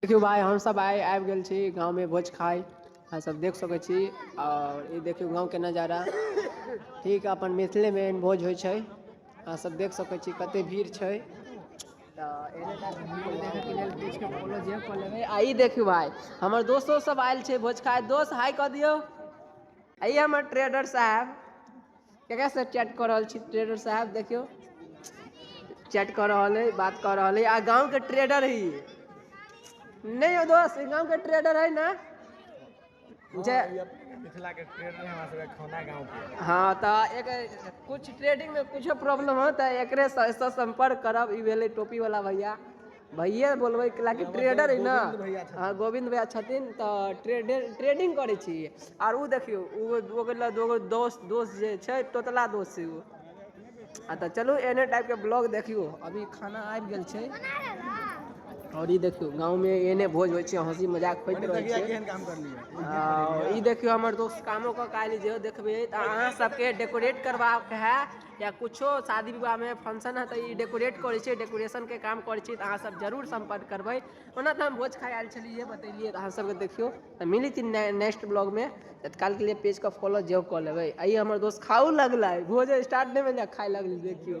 देखियौ भाइ, हमसब आइ आबि गेल छी गाँवमे भोज खाइ। अहाँ सब देख सकै छी आओर ई देखियौ गाँवके नजारा। ठीक अपन मिथिलेमे एहन भोज होइ छै। अहाँ सब देख सकै छी कते भीड़ छै। तऽ एहने टाइपके वीडियो देखैके लेल पेजके फॉलो जे कऽ लेबै। आ ई देखियौ भाइ, हमर दोस्तो सब आयल छै भोज खाइ। दोस्त, हाय कऽ दियौ। आ ई हमर ट्रेडर साहब ककरासँ चैट कऽ रहल छी? ट्रेडर साहब देखियौ, चैट कऽ रहल है, बात कऽ रहल है। आ गाँवके ट्रेडर है नहि यौ दोस्त? ई गाँवके ट्रेडर है ने जे मिथिला के ट्रेडर है हमरा सबके खाना गाँव के। हाँ, तऽ एक कुछ ट्रेडिंग में कुछो प्रॉब्लम हो तऽ एकरे से संपर्क करब। ई भेलै टोपी वाला भैया, भैये बोलबै कैलाकि ट्रेडर है ने। गोविंद भैया छथिन। हाँ, गोविंद भैया छथिन, तऽ ट्रेडिंग करै छी। आर ओ देखियौ, ओ दूगो दूगो दोस्त दोस्त जे छै, तोतला दोस्त छै ओ। आ तऽ चलू, एहने टाइपके ब्लॉग देखियौ। अभी खाना आबि गेल छै आओर ई देखियौ, गाँवमे एहने भोज होइ छै, हँसी मजाक होइत रहै छै। केहन काम करलियै? आ ई देखियौ, हमर दोस्त कामो कऽ के आयल जे देखबै। तऽ अहाँ सबके डेकोरेट करबाक है या कुछो शादी विवाहमे फंक्शन है, तऽ ई डेकोरेट करै छै, डेकोरेशनके काम करै छै, तऽ अहाँ सब जरूर सम्पर्क करबै। ओना तऽ हम भोज खाइ आयल छलियै, बतेलियै तऽ अहाँ सबके। देखियौ, तऽ मिलै छी नेक्स्ट ब्लॉगमे। तत्कालके लिए पेजके फॉलो जरूर कऽ लेबै। आ ई हमर दोस्त खाओ लगलै, भोज स्टार्ट नहि भेलै, खाइ लगलै, देखियौ।